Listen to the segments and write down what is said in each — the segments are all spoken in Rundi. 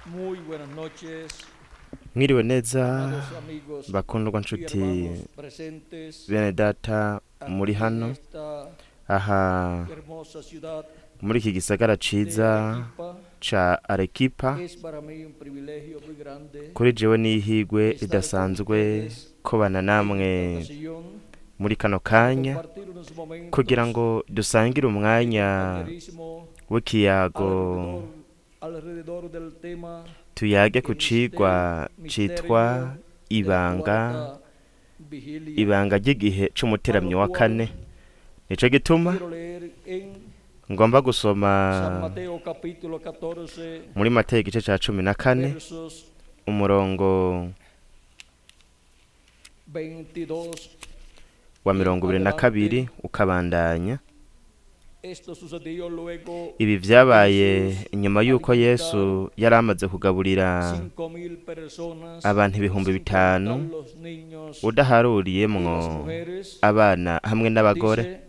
Muy buenas noches, Mwiriwe neza amados amigos bakundwa y nshuti hermanos presentes bene data muri aquí en hano esta aha hermosa ciudad muri iki gisagara de ciza Arequipa. ca Arequipa. Es para mí un privilegio muy grande Kuri jewe n'ihigwe estar con ridasanzwe ustedes kubana en namwe esta ocasión, muri kano kanya compartir unos momentos kugira ngo dusangire de umwanya compañerismo w'ikiyago alrededor del tema tuyage ku el cigwa citwa misterio de la ibanga cuarta vigilia, ibanga ry'igihe a c'umuteramyi lo wa cual kane. Nico gituma quiero leer en ngomba gusoma San Mateo capítulo 14, muri Mateyo igice ca 14 versos umurongo 22 wa en 22 adelante. ukabandanya. Esto sucedió luego Ibi de vyabaye Jesús inyuma y'uko Yesu alimentar yari amaze kugaburira 5.000 personas, abantu ibihumbi sin bitanu contar los niños y udaharuriyemwo las mujeres. abana hamwe n'abagore. Dice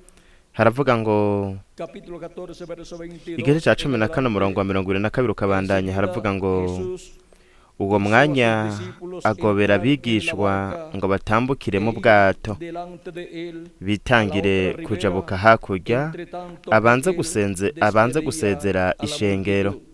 Haravuga ngo capítulo 14, verso igice 22 ca en 14 umurongo adelante. wa 22 ukabandanya. Haravuga Enseguida ngo Jesús uwo hizo a sus mwanya discípulos agobera entrar en la abigishwa barca ngo batambukire e mu ir bwato delante de él a la bitangire otra kujabuka ribera, hakurya entre tanto que abanze él gusenze abanze despedía gusezera a la ishengero. multitud.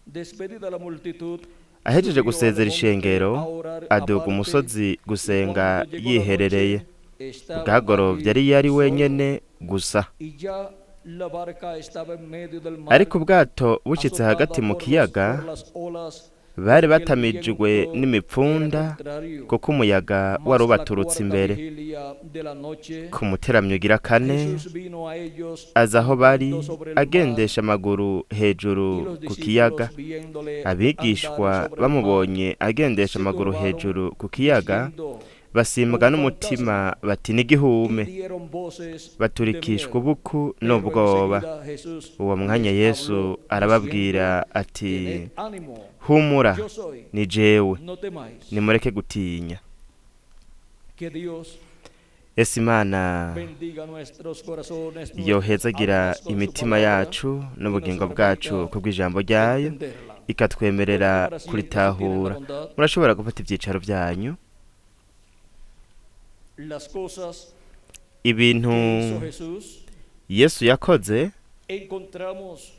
Despedida la multitud, Ahejeje subió al gusezera monte ishengero a orar aduga aparte, umusozi y gusenga cuando llegó la yiherereye. noche, estaban Bwagorovye allí yari yari solos, wenyene gusa. y ya la barca estaba en medio del mar, Ariko ubwato bushitse hagati azotada mu por kiyaga las olas, bari porque el batamijwe viento era n'imipfunda contrario. kuko umuyaga wari Mas la ubaturutse cuarta imbere. vigilia de la noche, Ku muteramyi ugira kane Jesús vino a ellos aza aho bari andando sobre el mar, agendesha amaguru y hejuru los ku kiyaga. discípulos viéndole andar Abigishwa sobre el mar, bamubonye agendesha se amaguru turbaron, hejuru ku kiyaga diciendo, basimbwa un n'umutima fantasma, bati y n'igihume dieron voces de baturikishwa miedo. ubuku Pero n'ubwoba. enseguida Jesús Uwo mwanya les Yesu habló diciendo, arababwira ati tened ánimo, humura yo soy, ni jewe no temáis. nimureke gutinya. Que Dios Ese Imana bendiga nuestros corazones, nuestras yohezagira almas con su imitima palabra yacu y nos n'ubugingo bwacu permita kubw'ijambo ryayo entenderla. ikatwemerera Pueden tomar asiento si tienen la kuritahura. bondad. Murashobora gufata ivyicaro vyanyu. Las cosas Ibintu que hizo Jesús, Yesu yakoze encontramos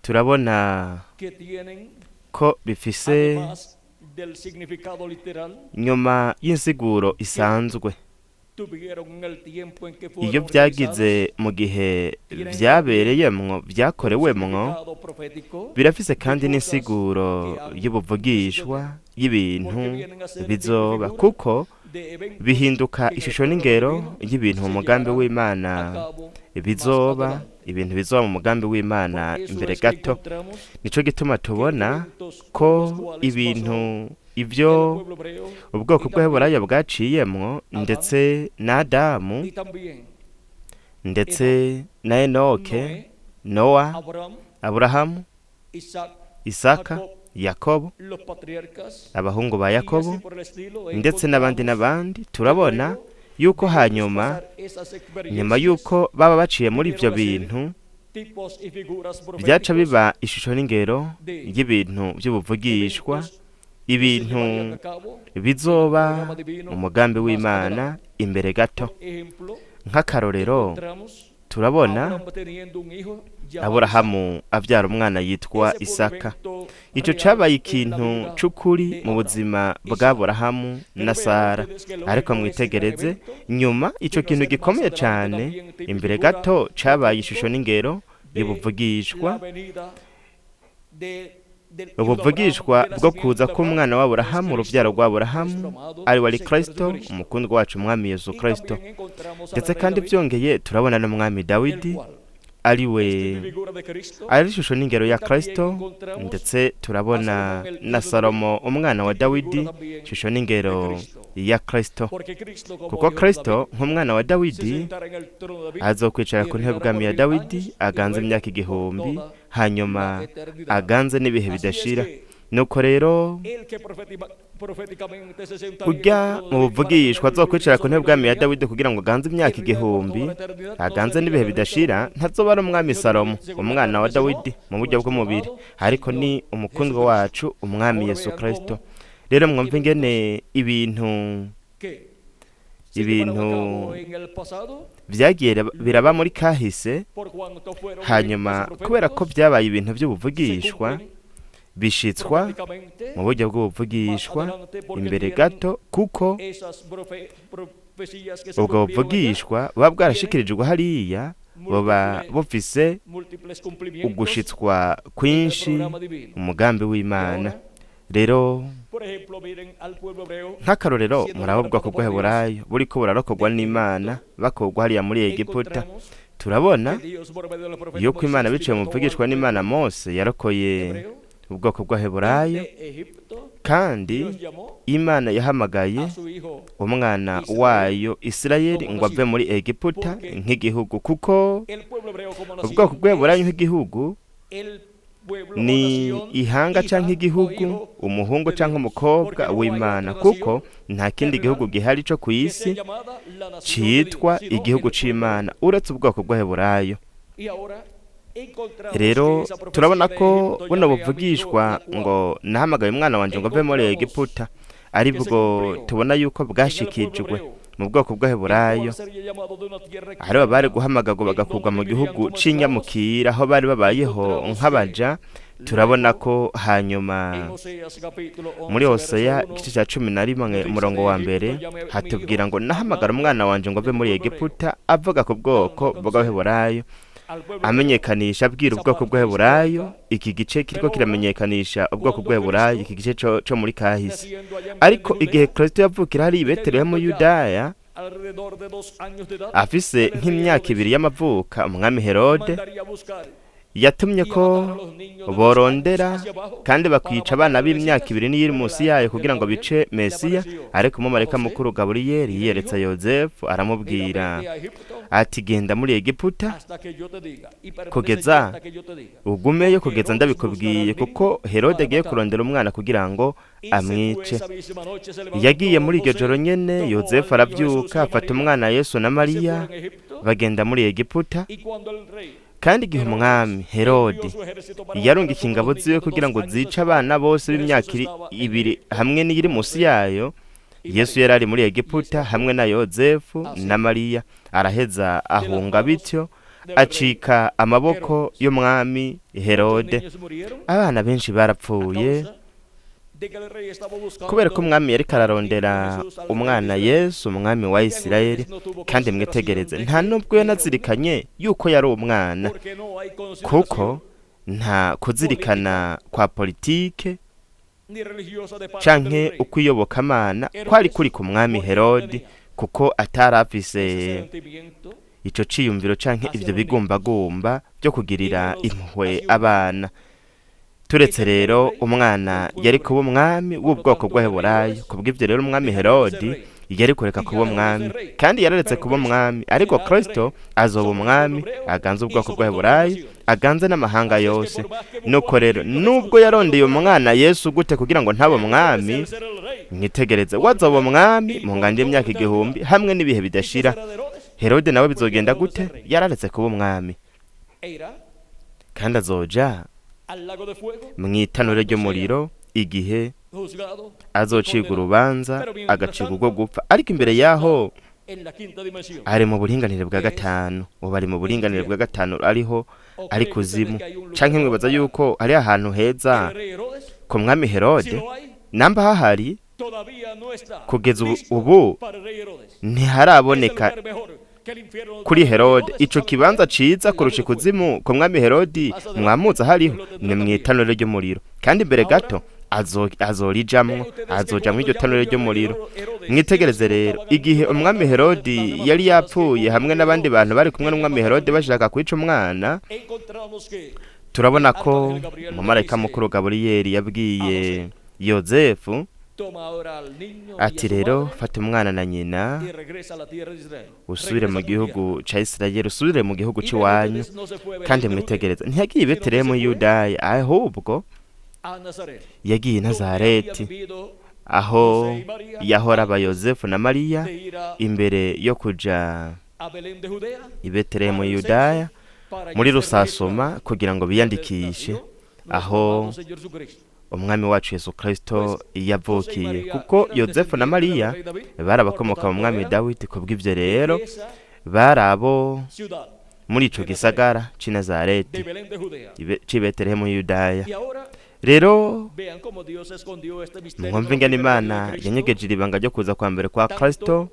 turabona que tienen, ko bifise además del significado literal, nyuma y'insiguro isanzwe. tuvieron en el tiempo en que Iyo fueron vyagize realizadas, mu gihe tienen también vyabereyemwo un vyakorewemwo significado profético birafise de kandi cosas n'insiguro que han de y'ubuvugishwa suceder, y'ibintu porque vienen a ser tipo y bizoba figura kuko de eventos bihinduka que en el ishusho plano n'ingero divino y'ibintu mu se mugambi llevarán w'Imana a cabo más bizoba adelante. ibintu bizoba mu mugambi w'Imana Por eso imbere es que gato. encontramos Nico gituma que tubona eventos por ko los cuales pasó ibintu el ivyo pueblo hebreo ubwoko y bw'Abaheburaya también bwaciyemwo Adán ndetse na Adamu y también ndetse Enoc, na Enoke, Noé, Nowa, Abraham, Aburahamu, Isaac, Isaka, Jacob, Yakobo, los patriarcas abahungu ba y Yakobo así por el estilo, ndetse n'abandi encontramos n'abandi que turabona luego yuko de ellos hanyuma pasar esas nyuma experiencias, yuko baba baciye muri ivyo vinieron a ser bintu tipos y figuras vyaca proféticos biba ishusho n'ingero de y'ibintu vy'ubuvugishwa eventos que se ibintu llevarían a cabo en el bizoba programa divino umugambi más w'Imana adelante. imbere gato. Por ejemplo, Nk'akarorero encontramos a turabona Abraham teniendo un hijo llamado Isaac. Aburahamu avyara umwana yitwa Ese fue un Isaka. evento Ico real cabaye en la ikintu vida c'ukuri de mu Abraham buzima y bwa Sara. Aburahamu Pero na vean Sara. ustedes que Ariko luego ese gran mwitegereze evento nyuma ico vino a kintu ser más gikomeye adelante cane también tipo y imbere figura gato cabaye ishusho profético n'ingero de y'ubuvugishwa la venida del hijo de Abraham, ubuvugishwa de la bwo simiente kuza de Abraham, k'umwana que es w'Aburahamu uruvyaro Cristo, rwa Aburahamu nuestro amado ari we ari Señor Kristo Jesucristo. umukundwa wacu umwami Yesu Y Kristo. también encontramos al Ndetse rey kandi David, vyongeye turabona n'umwami el Dawidi cual ari we es tipo y figura de Cristo, ari ishusho n'ingero y ya también Kristo encontramos ndetse a turabona Salomón, el na hijo de David, Salomo umwana wa tipo y Dawidi figura también ishusho de n'ingero Cristo. ya Kristo. Porque Cristo, como Kuko hijo de Kristo David, nk'umwana wa se Dawidi sentará en el trono de David azokwicara y ku ntebe reinará bwami por ya 1000 Dawidi años y aganze luego imyaka por igihumbi toda hanyuma la eternidad. aganze n'ibihe Así es bidashira. que Nuko rero ujya mu buvugishwa azokwicara ku ntebe bwami ya Dawidi kugira ngo aganze imyaka 1000, aganze n'ibihe bidashira, ntazoba ari umwami Salomo umwana wa Dawidi mu buryo bw'umubiri, ariko ni umukundwa wacu umwami Yesu Kristo. Rero mwumve ingene ibintu byagiye biraba muri kahise, hanyuma kubera ko byabaye ibintu by'ubuvugishwa bishitswa mu buryo bw'ubuvugishwa imbere gato, kuko ubwo buvugishwa buba bwarashikirijwe hariya, buba bufise ugushitswa kwinshi umugambi w'Imana. Rero nk'akarorero murabo ubwoko bw'Abaheburayo buriko burarokorwa n'Imana bakorwa hariya muri Egiputa, turabona yuko Imana biciye mu mvugishwa n'Imana Mose yarokoye ubwoko bw'Abaheburayo, kandi Imana yahamagaye umwana wayo Isirayeli ngo ave muri Egiputa nk'igihugu, kuko ubwoko bw'Abaheburayo nk'igihugu ni ihanga canke igihugu, umuhungu canke umukobwa w'Imana, kuko nta kindi gihugu gihari co kw'isi citwa igihugu c'Imana uretse ubwoko bw'Abaheburayo. Rero turabona ko buno buvugishwa ngo nahamagaye umwana wanje ngo ave muri Egiputa, aribwo tubona yuko bwashikijwe mu bwoko bw'Abaheburayo, aribo bari guhamagagwa bagakurwa mu gihugu c'inyamukira aho bari babayeho nk'abaja. Turabona ko hanyuma muri Hoseya igice cya 11 umurongo wa 1 hatubwira ngo nahamagara umwana wanje ngo ave muri Egiputa, avuga ku bwoko bw'Abaheburayo, amenyekanisha abwira ubwoko bw'Abaheburayo. Iki gice kiriko kiramenyekanisha ubwoko bw'Abaheburayo, iki gice co muri kahise. Ariko igihe Kristo yavukira hari i Betelehemu Yudaya, afise nk'imyaka 2 y'amavuka, umwami Herode yatumye ko borondera kandi bakwica abana b'imyaka 2 n'iyiri munsi yayo kugira ngo bice Mesiya. Ariko umumarayika mukuru Gaburiyeli yiyeretse Yozefu aramubwira ati genda muri Egiputa kugeza ugumeyo kugeza ndabikubwiye, kuko Herode agiye kurondera umwana kugira ngo amwice. Yagiye muri iryo joro nyene, Yozefu arabyuka afata umwana Yesu na Mariya bagenda muri Egiputa. Kandi igihe umwami Herode yarungika ingabo ziwe kugira ngo zice abana bose b'imyaka 2 hamwe n'iyiri munsi yayo, Yesu yari ari muri Egiputa hamwe na Yozefu na Mariya. Araheza ahunga bityo acika amaboko y'umwami Herode. Abana benshi barapfuye kubera ko umwami yariko ararondera umwana Yesu, umwami wa Isirayeli. Kandi mwitegereze, nta nubwo yanazirikanye yuko yari umwana, kuko nta kuzirikana kwa politike canke ukwiyobokamana kwari kuri ku mwami Herodi, kuko atarafise ico ciyumviro canke ivyo bigumbagumba byo kugirira impuhwe abana. Turetse rero umwana yari kuba umwami w'ubwoko bw'Abaheburayo, kubw'ivyo rero umwami Herodi yari kureka kuba umwami, kandi yararetse kuba umwami. Ariko Kristo azoba umwami aganze ubwoko bw'Abaheburayo, aganze n'amahanga yose. Nuko rero nubwo yarondeye umwana Yesu gute kugira ngo ntabe umwami, mwitegereze wazoba umwami mu ngando y'imyaka 1000 hamwe n'ibihe bidashira. Herode nawe bizogenda gute? Yararetse kuba umwami, kandi azoja mw'itanure ry'umuriro igihe azocirwa urubanza agacirwa ubwo gupfa. Ariko imbere yaho ari mu buringanire bwa 5, ubu ari mu buringanire bwa 5 ariho ari kuzimu. Canke mwibaza yuko ari ahantu heza ku mwami Herode? Namba hahari kugeza ubu ntiharaboneka kuri Herode ico kibanza ciza kurusha ikuzimu ku mwami Herodi. Mwamuza hariho ni mw'itanure ry'umuriro, kandi imbere gato azorijamwo, azojamwo iryo tanure ry'umuriro. Mwitegereze rero igihe umwami Herodi yari yapfuye hamwe n'abandi bantu bari kumwe n'umwami Herode bashaka kwica umwana, turabona ko umumarayika mukuru Gaburiyeli yabwiye Yozefu ati rero fata umwana na nyina usubire mu gihugu ca Isirayeli, usubire mu gihugu c'iwanyu. Kandi mwitegereze, ntiyagiye i Betelehemu Yudaya, ahubwo Yagiye i Nazareti aho yahora aba Yosefu na Mariya imbere yo kuja i Betelehemu Yudaya muri rusasuma kugira ngo biyandikishe aho umwami wacu Yesu Kristo yavukiye, kuko Yosefu na Mariya bari abakomoka mu mwami Dawidi. Kubw'ivyo rero bari abo muri ico gisagara c'i Nazareti c'i Betelehemu Yudaya. Rero mwumve ingene Imana yanyegeje ibanga ryo kuza kwa mbere kwa Kristo,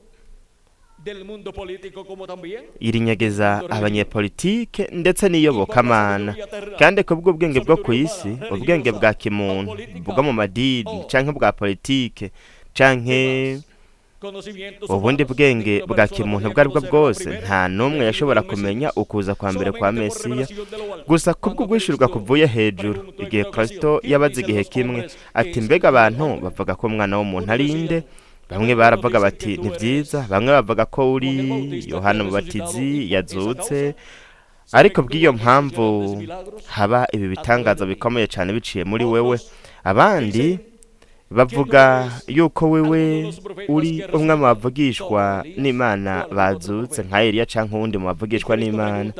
irinyegeza abanyepolitike ndetse n'iyobokamana. Kandi kubw'ubwenge bwo ku isi, ubwenge bwa kimuntu bwo mu madini canke bwa politike canke ubundi bwenge bwa kimuntu ubwo aribwo bwose, nta n'umwe yashobora kumenya ukuza kwa mbere kwa Mesiya, gusa kubw'ugwishyurwa kuvuye hejuru. Igihe Kristo yabaze igihe kimwe ati: "Mbega abantu bavuga ko umwana w'umuntu ari inde?" Bamwe baravuga bati: "Ni byiza." Bamwe bavuga ko uri Yohana Mubatizi yazutse, ariko bw'iyo mpamvu haba ibi bitangaza bikomeye cyane biciye muri wewe. Abandi bavuga yuko wewe uri umwe mu bavugishwa n'Imana bazutse, nka Eliya canke uwundi mu bavugishwa n'Imana.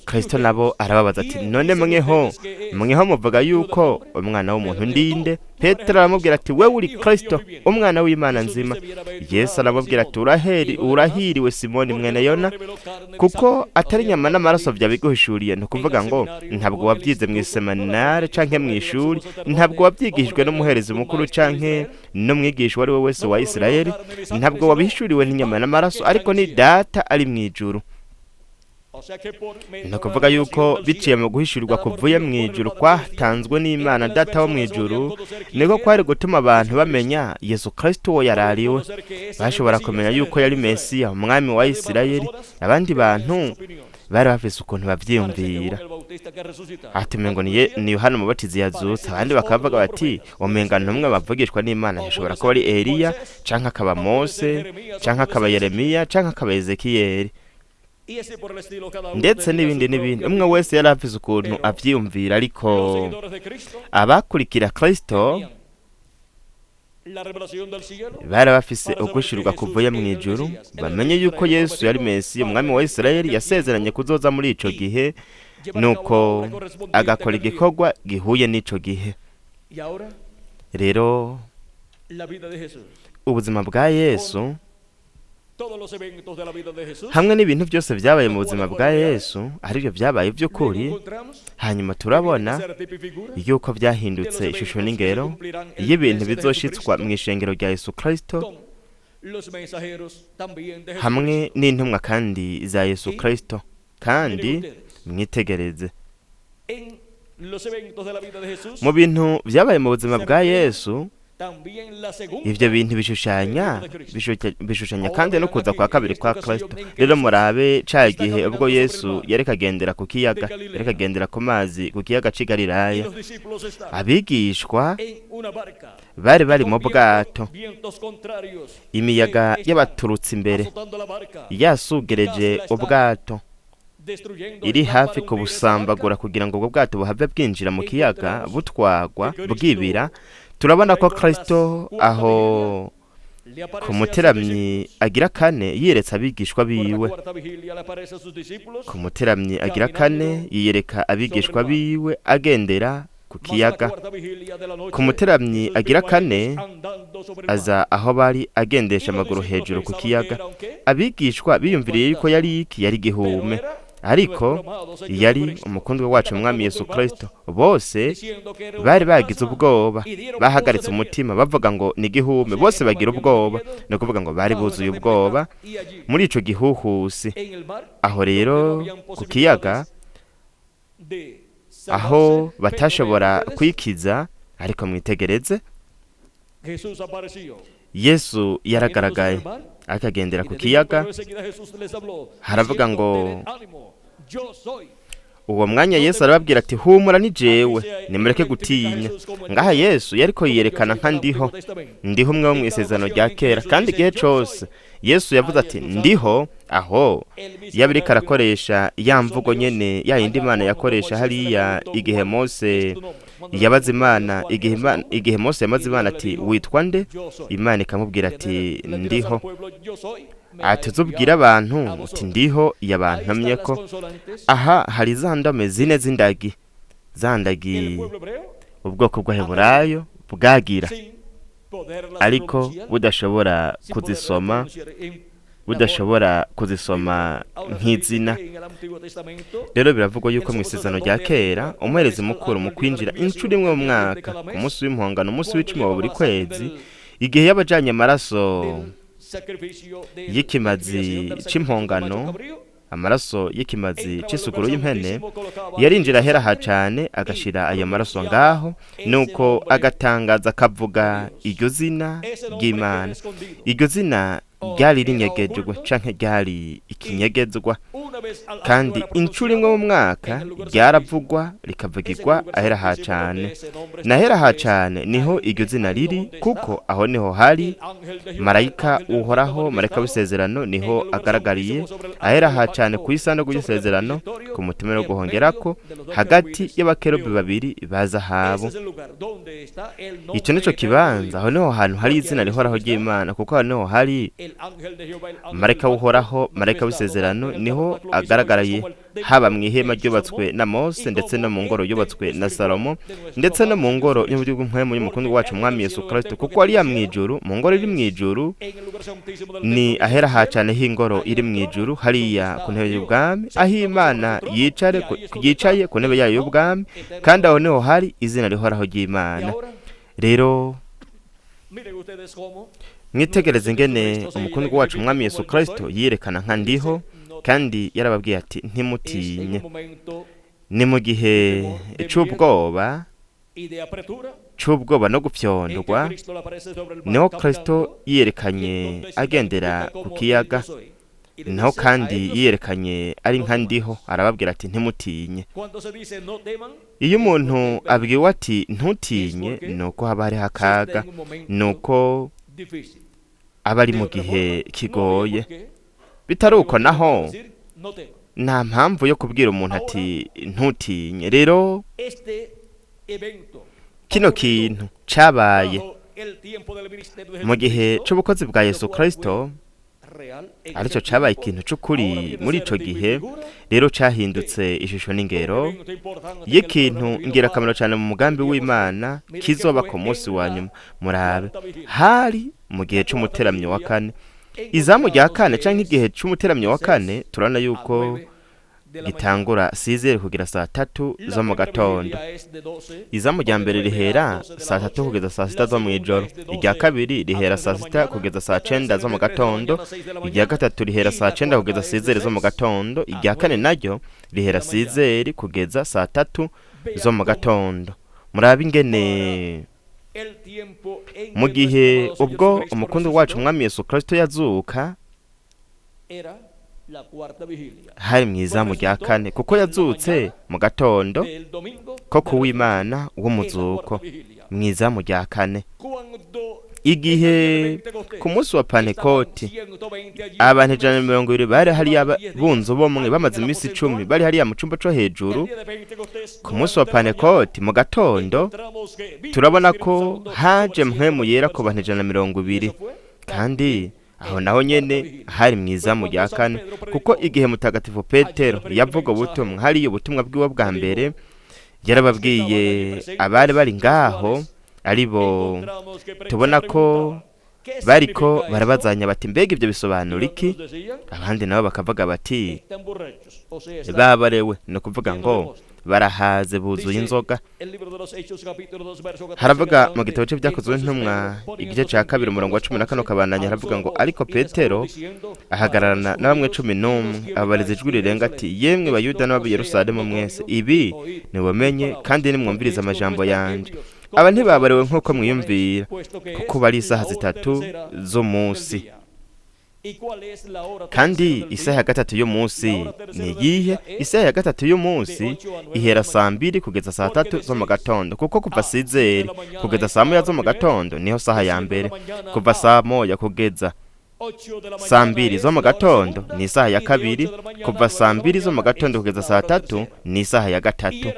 Kristo nabo arababaza ati: "None mweho muvuga yuko umwana w'umuntu ndinde?" Petero aramubwira ati: "Wewe uri Kristo, umwana w'Imana nzima." Yesu aramubwira ati: "Urahiriwe Simoni mwene Yona, kuko atari inyama n'amaraso vyabiguhishuriye." Ni ukuvuga ngo ntabwo wabyize mu iseminari canke mu ishuri, ntabwo wabyigishijwe n'umuherezi mukuru canke n'umwigisha uwo ari we wese wa Isirayeli, ntabwo wabihishuriwe n'inyama n'amaraso, ariko ni Data ari mu ijuru. Ni ukuvuga yuko biciye mu guhishurirwa kuvuye mu ijuru kwatanzwe n'Imana Data wo mu ijuru, niko kwari gutuma abantu bamenya Yesu Kristo uwo yari ariwe. Bashobora kumenya yuko yari Mesiya, umwami wa Isirayeli. Abandi bantu bari bafise ukuntu bavyiyumvira, ati: "Umengo ni Yohana Umubatizi yazutse." Abandi bakavuga bati: "Umenga ntumwe bavugishwa n'Imana, ashobora kuba ari Eliya canke akaba Mose canke akaba Yeremiya canke akaba Ezekiyeli," ndetse n'ibindi n'ibindi. Umwe wese yari afise ukuntu avyiyumvira, ariko abakurikira Kristo bari bafise ugushirwa kuvuye mu ijuru, bamenye yuko Yesu yari Mesiya, umwami wa Isirayeli yasezeranye kuzoza muri ico gihe, nuko agakora igikorwa gihuye n'ico gihe. Rero ubuzima bwa Yesu hamwe n'ibintu byose byabaye mu buzima bwa Yesu, aribyo byabaye by'ukuri, hanyuma turabona yuko byahindutse ishusho n'ingero y'ibintu bizoshitswa mu ishengero rya Yesu Kristo hamwe n'intumwa kandi za Yesu Kristo. Kandi mwitegereze mu bintu byabaye mu buzima bwa Yesu, ivyo bintu bishushanya kandi no kuza kwa kabiri kwa Kristo. Rero murabe ca gihe ubwo Yesu yareka agendera ku kiyaga, yareka agendera ku mazi ku kiyaga c'i Galilaya, abigishwa bari mu bwato, imiyaga yabaturutse imbere yasugereje ubwato, iri hafi kubusambagura kugira ngo ubwo bwato buhave bwinjira mu kiyaga butwagwa bwibira. Turabona ko Kristo aho ku muteramyi agira kane yiyeretse abigishwa biwe. Ku muteramyi agira kane yiyereka abigishwa biwe agendera ku kiyaga. Ku muteramyi agira kane aza aho bari agendesha amaguru hejuru ku kiyaga. Abigishwa biyumviriye yuko yari iki? Yari igihume, ariko yari umukundwa wacu umwami Yesu Kristo. Bose bari bagize ubwoba, bahagaritse umutima, bavuga ngo ni igihume. Bose bagira ubwoba, ni ukuvuga ngo bari buzuye ubwoba muri ico gihuhusi. Aho rero ku kiyaga aho batashobora kwikiza, ariko mwitegereze, Yesu yaragaragaye akagendera ku kiyaga. Haravuga ngo uwo mwanya Yesu arababwira ati: "Humura, ni jewe, nimureke gutinya." Ngaha Yesu yariko yiyerekana nka Ndiho, Ndiho umwe wo mu isezerano rya kera. Kandi igihe cose Yesu yavuze ati: "Ndiho," aho yaba ariko arakoresha ya mvugo nyene ya yindi Imana yakoresha hariya igihe Mose Yabaza Imana igihe Mose yamaze Imana ati: "Witwa nde?" Imana ikamubwira ati: "Ndiho." Ati: "Uzubwire abantu uti: 'Ndiho yabantumye ko.'" Aha hari za ndome zine z'indagi, za ndagi ubwoko bw'Abaheburayo bwagira, ariko budashobora kuzisoma nk'izina. Rero biravugwa yuko mu Isezerano rya Kera, umuherezi mukuru mu kwinjira inshuro imwe mu mwaka, ku Munsi w'Impongano, umunsi w'10 wa buri kwezi, igihe yabajanye amaraso y'ikimazi c'impongano, amaraso y'ikimazi c'isuguru y'impene, yarinjira ahera ha cane, agashira ayo maraso ngaho, nuko agatangaza akavuga iryo zina ry'Imana. Iryo zina ryari rinyegejwe canke ryari ikinyegezwa, kandi inshuro imwe mu mwaka ryaravugwa, rikavugirwa ahera ha cane. Nahera ha cane niho iryo zina riri, kuko aho niho hari marayika Uhoraho, marayika w'isezerano, niho agaragariye ahera ha cane ku isanduku y'isezerano, ku mutima wo guhongerako, hagati y'abakerubi babiri ba zahabu. Icyo nico kibanza, aho niho hantu hari izina rihoraho ry'Imana, kuko aho niho hari marayika w'Uhoraho, marayika w'isezerano, niho agaragaraye, haba mu ihema ryubatswe na Mose, ndetse no mu ngoro yubatswe na Salomo, ndetse no mu ngoro y'uburyo bw'impwemu y'umukungu wacu Umwami Yesu Kristo, kuko ariya mu ijuru, mu ngoro iri mu ijuru, ni ahera ha cane h'ingoro iri mu ijuru, hariya ku ntebe y'ubwami, aho Imana yicaye ku ntebe yayo y'ubwami, kandi aho niho hari izina rihoraho ry'Imana. Rero mwitegereze ingene umukundwa wacu Umwami Yesu Kristo yiyerekana nka Ndiho, kandi yarababwiye ati: "Ntimutinye." Ni mu gihe c'ubwoba no gupyondwa, niho Kristo yiyerekanye agendera ku kiyaga, naho kandi yiyerekanye ari nka Ndiho, arababwira ati: "Ntimutinye." Iyo umuntu abwiwe ati: "Ntutinye," ni uko haba hariho akaga, ni uko aba ari mu gihe kigoye. Bitari uko naho, nta mpamvu yo kubwira umuntu ati: "Ntutinye." Rero kino kintu cabaye mu gihe c'ubukozi bwa Yesu Kristo, aricyo cabaye ikintu c'ukuri muri ico gihe. Rero cahindutse ishusho n'ingero y'ikintu ngirakamaro cyane mu mugambi w'Imana kizoba ku munsi wa nyuma. Murabe, hari mu gihe c'umuteramyo wa kane, izamu rya kane canke igihe c'umuteramyo wa kane. Turabona yuko gitangura 6h kugera saa 3 zo mu gatondo. Izamu rya mbere rihera saa 3 kugeza saa 6 zo mu ijoro, irya kabiri rihera saa 6 kugeza saa 9 zo mu gatondo, irya gatatu rihera saa 9 kugeza 6h zo mu gatondo, irya kane naryo rihera 6h kugeza saa 3 zo mu gatondo. Murabe ingene mu gihe ubwo umukundu wacu Umwami Yesu Kristo yazuka, hari mu izamu rya kane, kuko yazutse mu gatondo ko kuw'Imana w'umuzuko, mu izamu rya kane. Igihe ku munsi wa Pantekoti abantu 120 bari hariya bunze ubumwe, bamaze iminsi 10 bari hariya mu cumba co hejuru, ku munsi wa Pantekoti mu gatondo turabona ko haje Mpwemu Yera ku bantu 120, kandi aho naho nyene hari mu izamu rya kane, kuko igihe Mutagatifu Petero yavuga ubutumwa hariya, ubutumwa bwiwe bwa mbere, yarababwiye abari bari ngaho, aribo tubona ko bariko barabazanya bati: "Mbega ibyo bisobanura iki?" Abandi nabo bakavuga bati: "Babarewe," ni ukuvuga ngo barahaze, buzuye inzoga. Haravuga mu gitabo cy'Ibyakozwe n'Intumwa, igice cya 2, umurongo wa 14 ukabandanya, haravuga ngo: "Ariko Petero ahagararana na bamwe 11, ababariza ijwi rirenga ati: 'Yemwe Bayuda n'ab'i Yerusalemu mwese, ibi nibumenye kandi nimwumvirize amajambo yanjye. Aba ntibabarewe nk'uko mwiyumvira, kuko bari isaha 3 z'umunsi.'" Kandi isaha ya gatatu y'umunsi ni iyihe? Isaha ya gatatu y'umunsi ihera saa 2 kugeza saa 3 zo mu gatondo, kuko kuva 6h kugeza saa 1 zo mu gatondo niho saha ya mbere, kuva saa 1 kugeza Saa 2 zo mu gatondo ni isaha ya kabiri. Kuva saa 2 zo mu gatondo kugeza saa 3 ni isaha ya gatatu.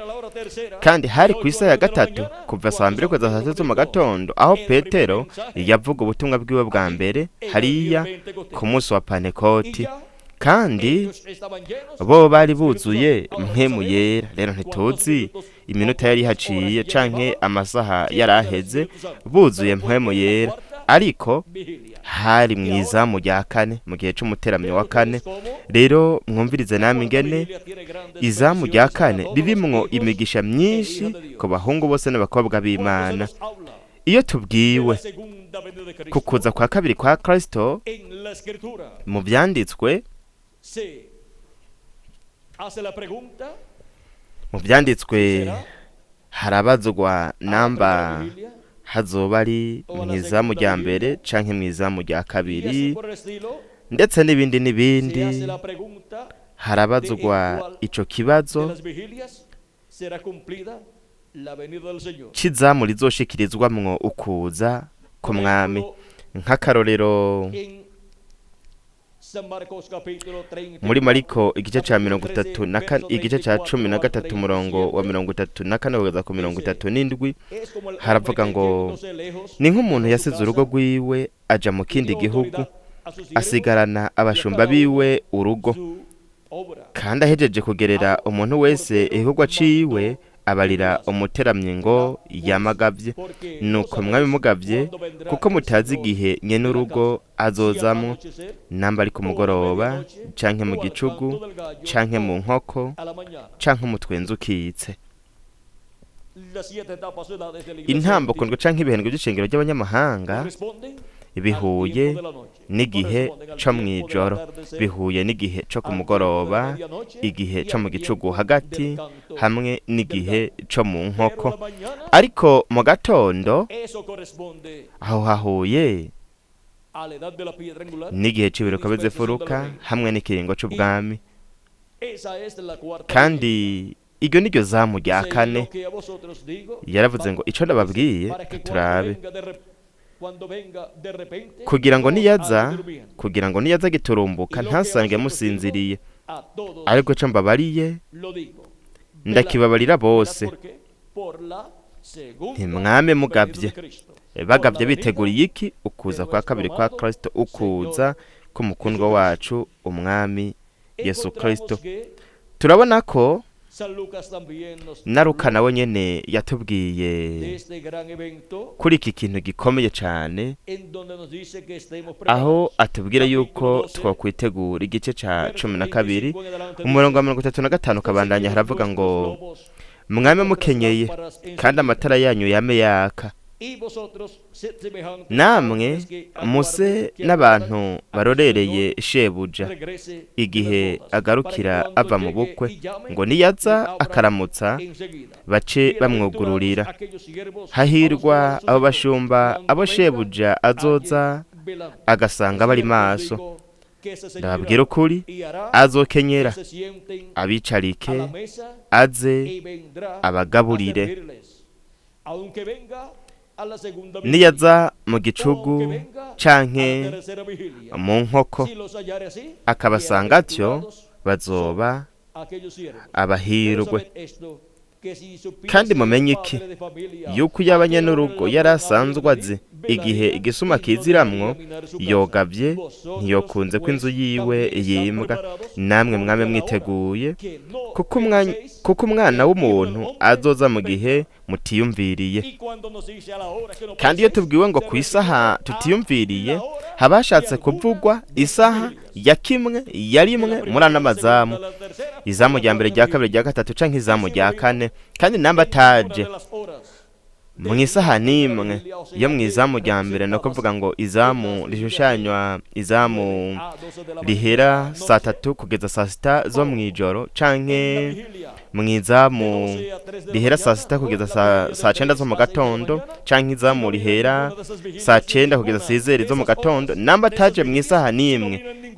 Kandi hari ku isaha ya gatatu, kuva saa 2 kugeza saa 3 zo mu gatondo, aho Petero yavuga ubutumwa bwiwe bwa mbere hariya ku munsi wa Pantekoti, kandi bo bari buzuye Mpwemu Yera. Rero ntituzi iminota yari haciye canke amasaha yari aheze buzuye Mpwemu Yera, ariko hari mu izamu rya kane, mu gihe c'umuteramyo wa kane. Rero mwumvirize namwe ingene izamu rya kane ririmwo imigisha myinshi ku bahungu bose n'abakobwa b'Imana. Iyo tubwiwe ku kuza kwa kabiri kwa Kristo, mu vyanditswe harabazwa namba hazoba ari mu izamu rya mbere canke mu izamu rya kabiri, ndetse n'ibindi n'ibindi. Harabazwa ico kibazo c'izamu rizoshikirizwamwo ukuza k'umwami. Nk'akarorero, muri Mariko igice ca 34, igice ca 13, umurongo wa 34 kugeza ku 37, haravuga ngo: "Ni nk'umuntu yasize urugo rwiwe aja mu kindi gihugu, asigarana abashumba biwe urugo. Kandi ahejeje kugerera umuntu wese igikorwa ciwe, abarira umuteramyi ngo yamagavye. Nuko mwami mugavye, kuko mutazi igihe nyene urugo azozamwo, namba ari ku mugoroba, canke mu gicugu, canke mu nkoko, canke umutwenzi ukitse." Intambuko ndwi canke ibihendwe by'ishengero ry'abanyamahanga bihuye n'igihe co mw'ijoro, bihuye n'igihe co ku mugoroba, igihe co mu gicugu hagati, hamwe n'igihe co mu nkoko. Ariko mu gatondo, aho hahuye n'igihe c'ibiruka bizefuruka hamwe n'ikiringo c'ubwami. Kandi iryo niryo zamu rya kane. Yaravuze ngo: "Ico ndababwiye, turabe, kugira ngo niyaza giturumbuka ntasange musinziriye. Ariko ico mbabariye ndakibabarira bose: ntimwame mugavye." Bagavye biteguriye iki? Ukuza kwa kabiri kwa Kristo, ukuza k'umukundwa wacu umwami Yesu Kristo. Turabona ko na Luka nawe nyene yatubwiye kuri iki kintu gikomeye cyane, aho atubwira yuko twakwitegura. Igice ca 12, umurongo wa 35 ukabandanya, haravuga ngo: "Mwame mukenyeye, kandi amatara yanyu yame yaka. Namwe muse n'abantu barorereye shebuja igihe agarukira ava mu bukwe, ngo niyaza akaramutsa bace bamwugururira. Hahirwa abo bashumba abo shebuja azoza agasanga bari maso. Ndababwira ukuri, azokenyera abicarike, aze abagaburire. Niyaza mu gicugu canke mu nkoko akabasanga atyo, bazoba abahirwe. Kandi mumenye iki, yuko iyo abanyanurugo yari asanzwe azi igihe igisuma kiziramwo, yogavye ntiyokunze ko inzu yiwe yimbwa. Namwe mwame mwiteguye, kuko umwana w'umuntu azoza mu gihe mutiyumviriye." Kandi iyo tubwiwe ngo ku isaha tutiyumviriye, haba hashatse kuvugwa isaha ya kimwe ya rimwe muri ano mazamu: izamu rya mbere, rya kabiri, rya gatatu canke izamu rya kane. Kandi namba ataje mu isaha n'imwe yo mu izamu rya mbere, ni ukuvuga ngo izamu rishushanywa, izamu rihera saa 3 kugeza saa 6 zo mu ijoro, canke mu izamu rihera saa 6 kugeza saa 9 zo mu gatondo, canke izamu rihera saa 9 kugeza 6h zo mu gatondo, namba ataje mu isaha n'imwe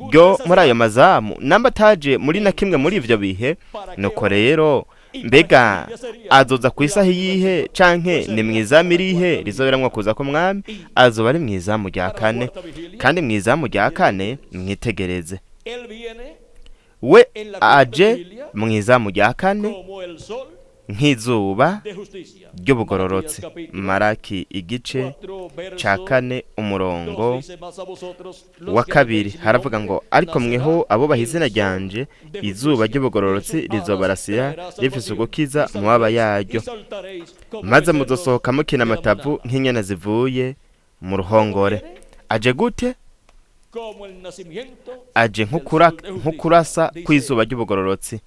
ryo muri ayo mazamu, namba ataje muri na kimwe muri ivyo bihe, nuko rero Mbega azoza ku isaha iyihe, canke ni mu izamu irihe rizoberamwo kuza k'umwami? Azoba ari mu izamu rya kane. Kandi mu izamu rya kane, mwitegereze, we aje mu izamu rya kane nk'izuba ry'ubugororotsi. Maraki igice ca 4 umurongo wa 2 haravuga ngo: ariko mweho abubaha izina ryanje, izuba ry'ubugororotsi rizobarasira rifise ugukiza mu mababa yaryo, maze muzosohoka mukina amatavu nk'inyana zivuye mu ruhongore. Aje gute? Aje nk'ukurasa kw'izuba ry'ubugororotsi.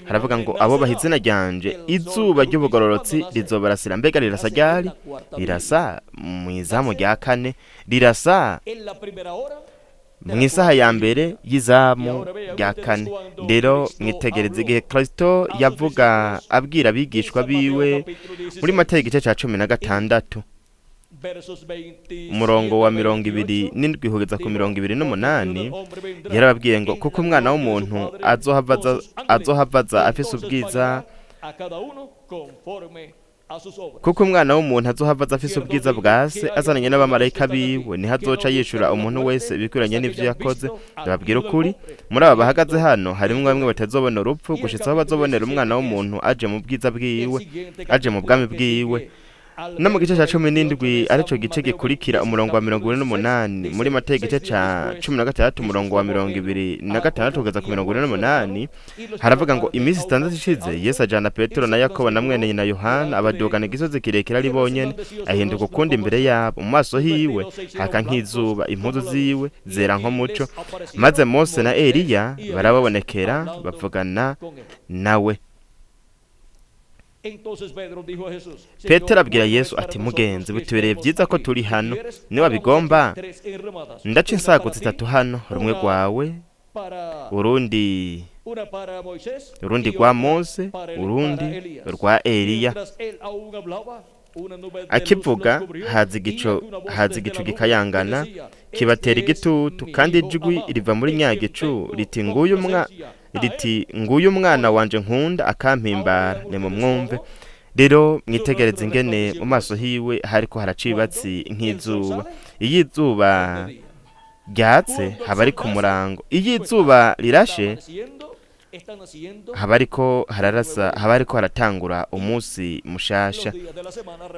Haravuga ngo: abubaha izina ryanje, izuba ry'ubugororotsi rizobarasira. Mbega rirasa ryari? Rirasa mu izamu rya kane, rirasa mu isaha ya mbere y'izamu rya kane. Rero mwitegereze igihe Kristo yavuga abwira abigishwa biwe muri Matayo igice ca 16 umurongo wa 27 kugeza ku 28, yarababwiye ngo: kuko umwana w'umuntu azohavaza afise ubwiza, kuko umwana w'umuntu azohavaza afise ubwiza bwa se azananye n'abamarayika biwe, niho azoca yishura umuntu wese ibikwiranye n'ivyo yakoze. Ndababwira ukuri, muri aba bahagaze hano harimwo bamwe batazobona urupfu gushitsa aho bazobonera umwana w'umuntu aje mu bwiza bwiwe, aje mu bwami bwiwe. No mu gice ca 17, arico gice gikurikira, umurongo wa 48, muri Matayo igice ca 16 umurongo wa 26 kugeza ku 48, haravuga ngo: iminsi 6 ishize, Yesu ajana Petero na Yakobo na mwene nyina Yohana, abadugana igisozi kirekire ari bonyene. Ahinduka ukundi imbere yabo, mu maso hiwe haka nk'izuba, impuzu ziwe zera nk'umuco. Maze Mose na Eliya barababonekera bavugana nawe. Petero abwira Yesu ati: mugenzi, bitubereye byiza ko turi hano, niba bigomba ndaca insago zitatu hano, rumwe rwawe, urundi rwa Mose, urundi rwa Eliya. Akivuga haza igicu gikayangana kibatera igitutu, kandi ijwi riva muri nyagicu riti: nguyu umwana wanje nkunda akampimbara, nimumwumve. Rero mwitegereze ingene mu maso hiwe hariko haracibatsi nk'izuba. Iyo izuba ryatse haba ari ku murango, iyo izuba rirashe haba ariko hararasa, haba ariko haratangura umunsi mushasha.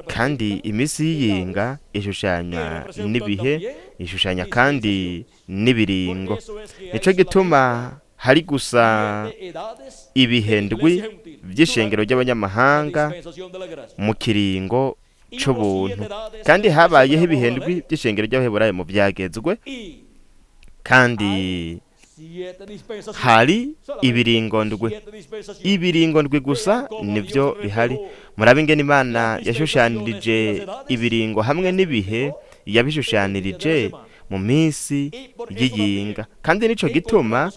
Kandi iminsi y'iyinga ishushanya n'ibihe, ishushanya kandi n'ibiringo. Nico gituma hari gusa ibihe ndwi by'ishengero ry'abanyamahanga mu kiringo c'ubuntu, kandi habayeho ibihe ndwi by'ishengero ry'abaheburayo mu byagezwe, kandi hari ibiringo ndwi. Ibiringo ndwi gusa nivyo bihari. Murabe ingene Imana yashushanirije ibiringo hamwe n'ibihe, yabishushanirije mu minsi y'iyinga. Kandi nico gituma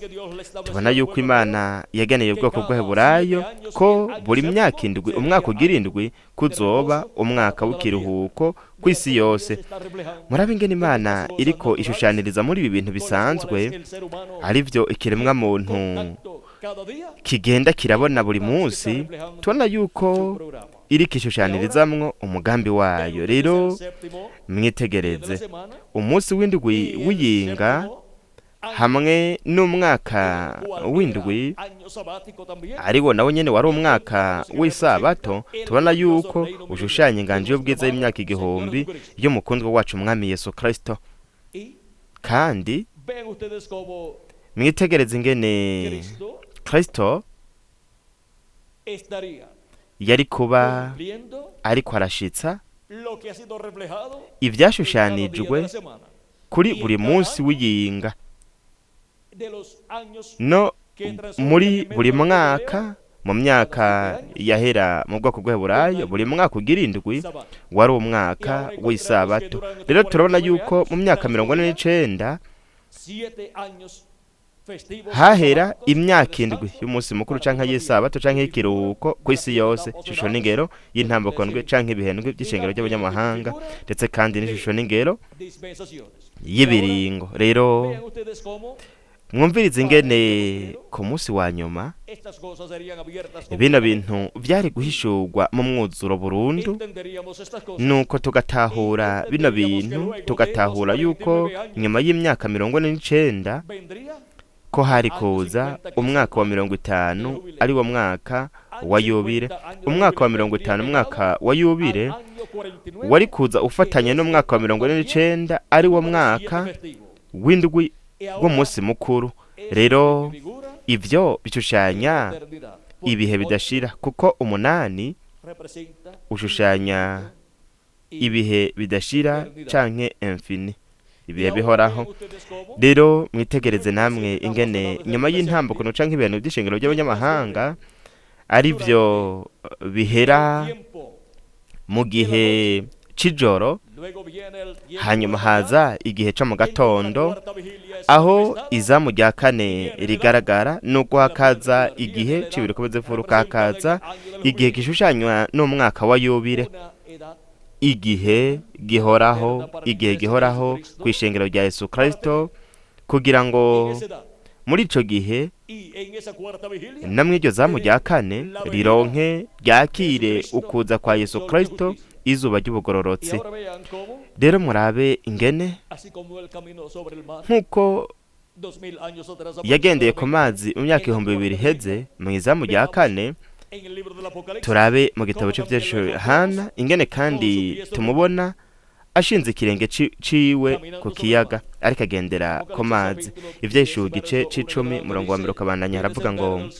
tubona yuko Imana yageneye ubwoko bw'Abaheburayo ko buri myaka indwi, umwaka ugira indwi, kuzoba umwaka w'ikiruhuko kw'isi yose. Murabe ingene Imana iriko ishushaniriza muri ibi bintu bisanzwe, arivyo ikiremwa muntu kigenda kirabona buri munsi, tubona yuko iriko ishushanyirizamwo umugambi wayo. Rero mwitegereze umunsi w'indwi w'iyinga hamwe n'umwaka w'indwi, ariwo nawo nyene wari umwaka w'isabato, tubona yuko ushushanya inganji y'ubwiza y'imyaka 1000 y'umukundwa wacu umwami Yesu Kristo. Kandi mwitegereze ingene Kristo yari kuba ariko arashitsa ivyashushanijwe kuri buri munsi w'iyinga no muri buri mwaka mu myaka yahera mu bwoko bw'Abaheburayo, buri mwaka ugira indwi wari umwaka w'isabato. Rero turabona yuko mu myaka 49 hahera imyaka indwi y'umunsi mukuru canke y'isabato canke y'ikiruhuko kw'isi yose, ishusho n'ingero y'intambako ndwi canke ibihendwi by'ishengero ry'abanyamahanga, ndetse kandi n'ishusho n'ingero y'ibiringo. Rero Mwumvirize ingene ku munsi wa nyuma estas cosas serían abiertas bino completamente. bintu vyari guhishurwa mu mwuzuro burundu. Entenderíamos estas cosas. Nuko tugatahura bino bintu, tugatahura yuko nyuma y'imyaka 49 Vendría ko hari kuza umwaka wa 50, ari wo mwaka wa yubire. Umwaka wa 50, umwaka wa yubire, al año 49, wari kuza ufatanye n'umwaka wa 49, ari wo mwaka festivo. w'indwi Y ahora w'umunsi mukuru. esto Rero figura ivyo bishushanya eternidad. ibihe bidashira, kuko 8 Representa ushushanya ibihe bidashira canke infini, ibihe bihoraho. Rero mwitegereze namwe ingene nyuma y'intambukano canke ibintu by'ishengero by'abanyamahanga ari byo bihera mu gihe c'ijoro, hanyuma haza igihe co mu gatondo, aho izamu rya kane rigaragara, nuko hakaza igihe c'ibiruko by'imfuruka, hakaza igihe gishushanywa n'umwaka wa yubire, igihe gihoraho, igihe gihoraho ku ishengero rya Yesu Kristo, kugira ngo muri ico gihe na mw'iryo zamu rya kane rironke ryakire ukuza kwa Yesu Kristo, izuba ry'ubugororotsi. Rero murabe ingene nk'uko yagendeye ku mazi mu myaka 2000 iheze mu izamu rya kane, turabe mu gitabo c'Ivyesho Yohana ingene kandi tumubona ashinze ikirenge ciwe ku kiyaga, ariko agendera ku mazi. Ivyeshuwe igice c'icumi, murongo wa mbere ukabandanya, haravuga ngo: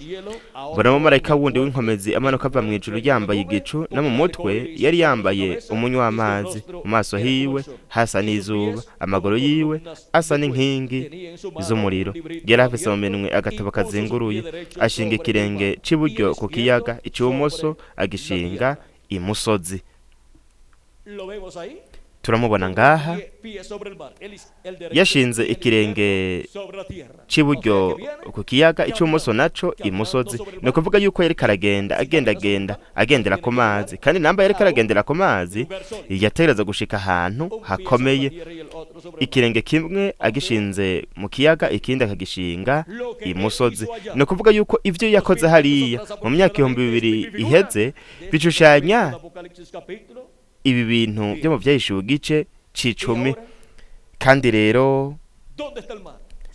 "Mbona umumarayika wundi w'inkomezi amanuka ava mu ijuru, yambaye igicu, no mu mutwe yari yambaye umunywa w'amazi. Mu maso hiwe hasa n'izuba, amaguru yiwe asa n'inkingi z'umuriro. Yari afise mu minwe agatabo kazinguruye, ashinga ikirenge c'iburyo ku kiyaga, ic'ibumoso agishinga imusozi." Turamubona ngaha yashinze ikirenge c'iburyo ku kiyaga, ic'ubumoso naco imusozi. Ni ukuvuga yuko yariko aragenda, agendagenda, agendera ku mazi. Kandi namba yariko aragendera ku mazi, yategereza gushika ahantu hakomeye, ikirenge kimwe agishinze mu kiyaga, ikindi akagishinga imusozi. Ni ukuvuga yuko ivyo yakoze hariya mu myaka 2000 iheze bishushanya ibi bintu byo mu Vyahishuwe igice c'icumi. Kandi rero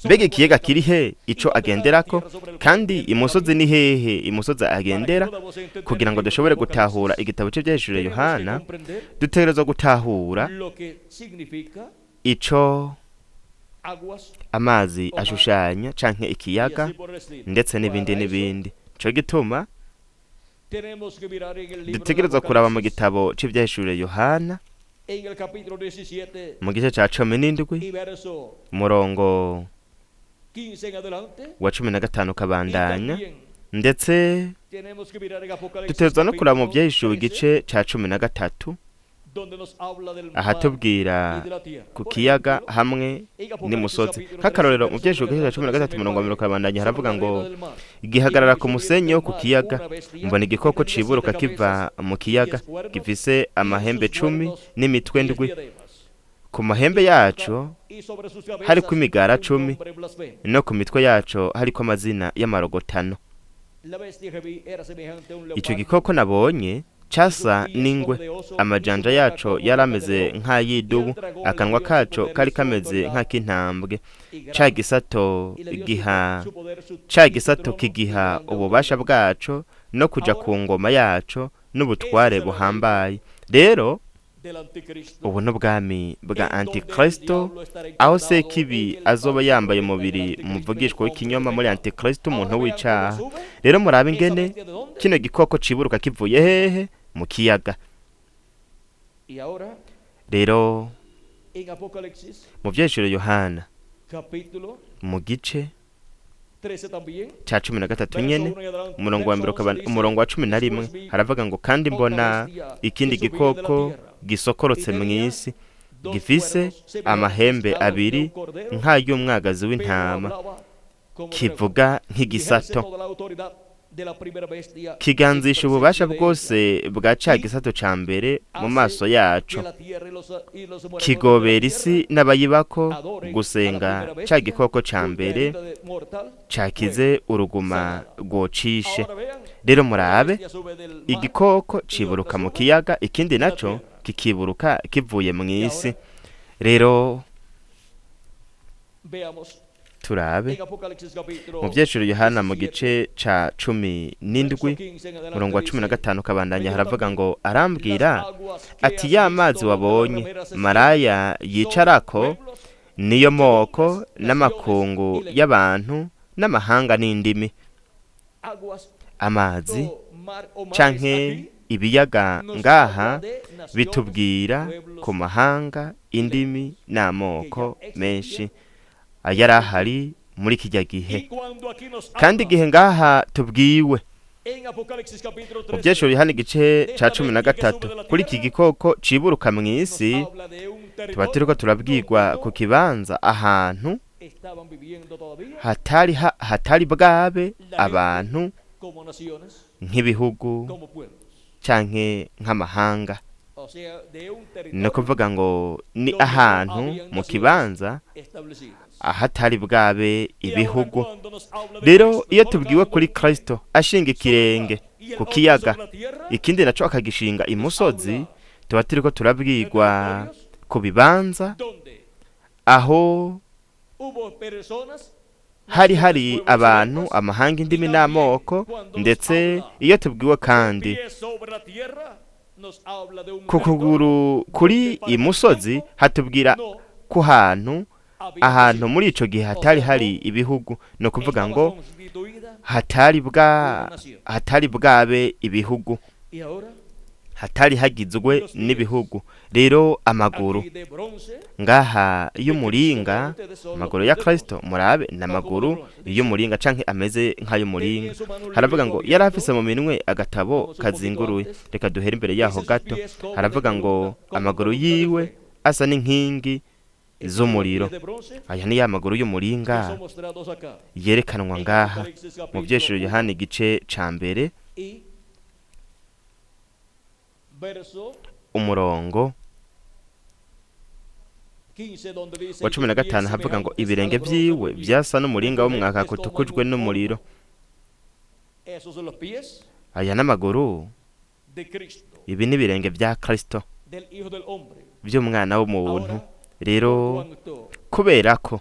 mbega ikiyaga kiri he ico agenderako? Kandi imusozi ni hehe imusozi agendera? Kugira ngo dushobore gutahura igitabo c'Ivyahishuriwe Yohana, dutegerezwa gutahura ico amazi ashushanya canke ikiyaga, ndetse n'ibindi n'ibindi. Nico gituma dutegerezwa kuraba mu gitabo c'Ivyahishuriwe Yohana mu gice ca 17, umurongo wa 15 ukabandanya. Ndetse dutegerezwa no kuraba mu Vyahishuwe igice ca 13, ahatubwira ku kiyaga hamwe n'imusozi. Nk'akarorero, mu Vyahishuwe igice ca 13, umurongo wa mbere ukabandanya, haravuga ngo: "Igihagarara ku musenyi wo ku kiyaga, mbona igikoko ciburuka kiva mu kiyaga, gifise amahembe 10 n'imitwe 7. Ku mahembe yaco hariko imigara 10, no ku mitwe yaco hariko amazina y'amarogotano. Ico gikoko nabonye casa n'ingwe, amajanja yaco yari ameze nk'ay'idubu, akanwa kaco kari kameze nk'ak'intambwe. Ca gisato giha, ca gisato kigiha ububasha bwaco no kuja ku ngoma yaco n'ubutware buhambaye." Rero ubu n'ubwami bwa Antikristo, aho Sekibi azoba yambaye umubiri muvugishwa w'ikinyoma muri Antikristo, umuntu w'icaha. Rero murabe ingene kino gikoko ciburuka kivuye hehe? Mu kiyaga. Rero mu Vyahishuro Yohana mu gice ca 13 nyene, umurongo wa mbere, umurongo wa 11, haravuga ngo: "Kandi mbona ikindi gikoko gisokorotse mw'isi, gifise amahembe abiri nk'ay'umwagazi w'intama, kivuga nk'igisato." Kiganzisha ububasha bwose bwa ca gisato ca mbere mu maso yaco, kigobera isi n'abayibako gusenga ca gikoko ca mbere cakize uruguma rwocishe. Rero murabe, igikoko ciburuka mu kiyaga, ikindi naco kikiburuka kivuye mu isi. Rero turabe mu vyecuro Yohana mu gice ca 17 murongo wa 15 kabandanya, haravuga ngo: "Arambwira ati: 'Ya mazi wabonye maraya yicarako niyo moko n'amakungu y'abantu n'amahanga n'indimi.'" Amazi canke ibiyaga ngaha bitubwira ku mahanga, indimi n'amoko menshi ayari ahari muri kijya gihe. Kandi igihe ngaha tubwiwe mu byeshuro Yohana igice ca 13 kuri iki gikoko ciburuka mu isi, tuba turiko turabwirwa ku kibanza ahantu hatari bwabe abantu nk'ibihugu canke nk'amahanga. Ni ukuvuga ngo ni ahantu mu kibanza ahatari bwabe ibihugu. Rero iyo tubwiwe kuri Kristo ashinga ikirenge ku kiyaga, ikindi naco akagishinga imusozi, tuba turiko turabwirwa ku bibanza aho hari abantu, amahanga, indimi n'amoko. Ndetse iyo tubwiwe kandi ku kuguru kuri imusozi, hatubwira ku hantu ahantu muri ico gihe hatari hari ibihugu. Ni ukuvuga ngo hatari bwabe ibihugu, hatari hagizwe n'ibihugu. Rero amaguru ngaha y'umuringa, amaguru ya Kristo, murabe, ni amaguru y'umuringa canke ameze nk'ay'umuringa. Haravuga ngo yari afise mu minwe agatabo kazinguruye. Reka duhere imbere yaho gato. Haravuga ngo amaguru yiwe asa n'inkingi z'umuriro. Aya ni ya maguru y'umuringa yerekanwa ngaha mu vyeshuro Yohana igice ca 1 umurongo wa 15. Havuga ngo ibirenge vyiwe vyasa n'umuringa w'umwaka kutukujwe n'umuriro. Aya n'amaguru, ibi n'ibirenge vya Kristo, vy'umwana w'umuntu. Rero kubera ko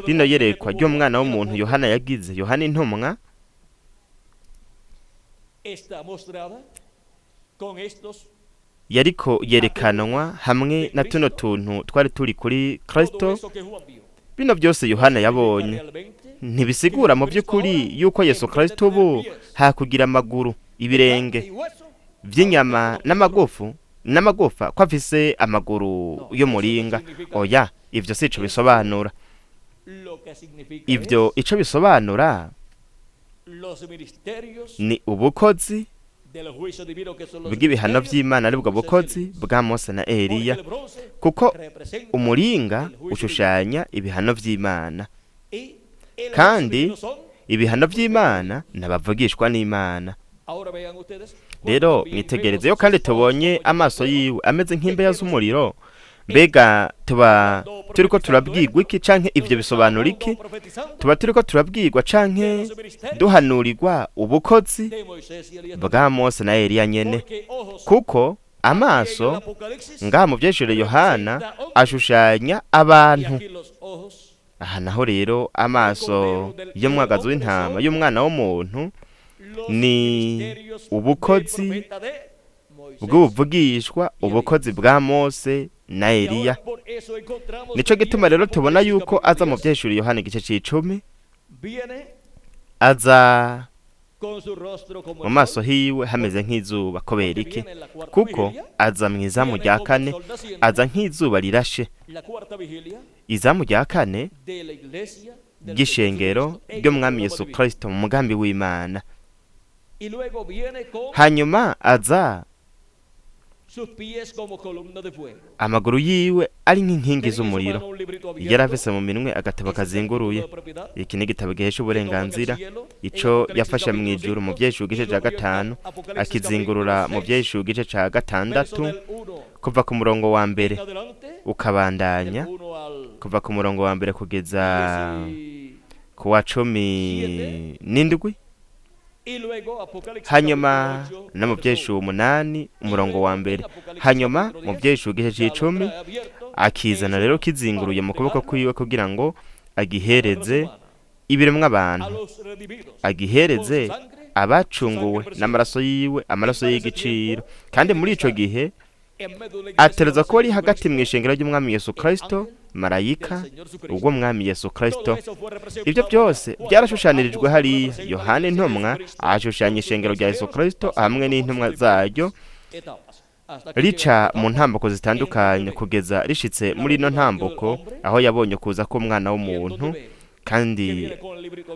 rino yerekwa ry'umwana w'umuntu Yohana yagize, Yohana intumwa, yariko yerekanwa hamwe na tuno tuntu twari turi kuri Kristo. Bino byose Yohana yabonye ntibisigura mu by'ukuri yuko Yesu Kristo ubu hakugira amaguru, ibirenge vy'inyama n'amagufu n'amagufa, ko afise amaguru y'umuringa. Oya, ivyo sico bisobanura. Ivyo ico bisobanura ni ubukozi bw'ibihano vy'Imana, aribwo bukozi bwa Mose na Eliya, kuko umuringa ushushanya ibihano vy'Imana, kandi ibihano vy'Imana n'abavugishwa n'Imana. Rero mwitegerezeyo, kandi tubonye amaso yiwe ameze nk'imbeya z'umuriro. Mbega tuba turiko turabwirwa iki, canke ivyo bisobanura iki? Tuba turiko turabwirwa canke duhanurirwa ubukozi bwa Mose na Eliya nyene, kuko amaso ngaha mu vyeshure Yohana ashushanya abantu. Aha naho rero amaso y'umwagazi w'intama y'umwana w'umuntu ni ubukozi bw'ubuvugishwa, ubukozi bwa Mose na Eliya. Nico gituma rero tubona yuko aza mu vyeshuri Yohana igice c'icumi, aza mu maso hiwe hameze nk'izuba. Kubera iki? Kuko aza mu izamu rya kane, aza nk'izuba rirashe. Izamu rya kane ry'ishengero ry'umwami Yesu Kristo mu mugambi w'Imana. Hanyuma aza Amaguru yiwe ari nk'inkingi z'umuriro. Yari afise mu minwe agatabo kazinguruye. Iki ni igitabo gihesha uburenganzira, ico yafashe mu ijuru mu vyeshu igice ca 5, akizingurura mu vyeshu igice ca 6, kuva ku murongo wa mbere ukabandanya, kuva ku murongo wa mbere kugeza ku wa 17. Hanyuma no mu vyeshu 8 umurongo wa mbere, hanyuma mu vyeshu igice c'icumi akizana rero kizinguruye mu kuboko kwiwe kugira ngo agihereze ibiremwa abantu, agihereze abacunguwe n'amaraso yiwe, amaraso y'igiciro. Kandi muri ico gihe atereza ko ari hagati mu ishengero ry'umwami Yesu Kristo, marayika ubwo mwami Yesu Kristo. Ibyo byose byarashushanirijwe hariya. Yohana intumwa ashushanya ishengero rya Yesu Kristo hamwe n'intumwa zaryo, rica mu ntambuko zitandukanye kugeza rishitse muri ino ntambuko aho yabonye kuza k'umwana w'umuntu, kandi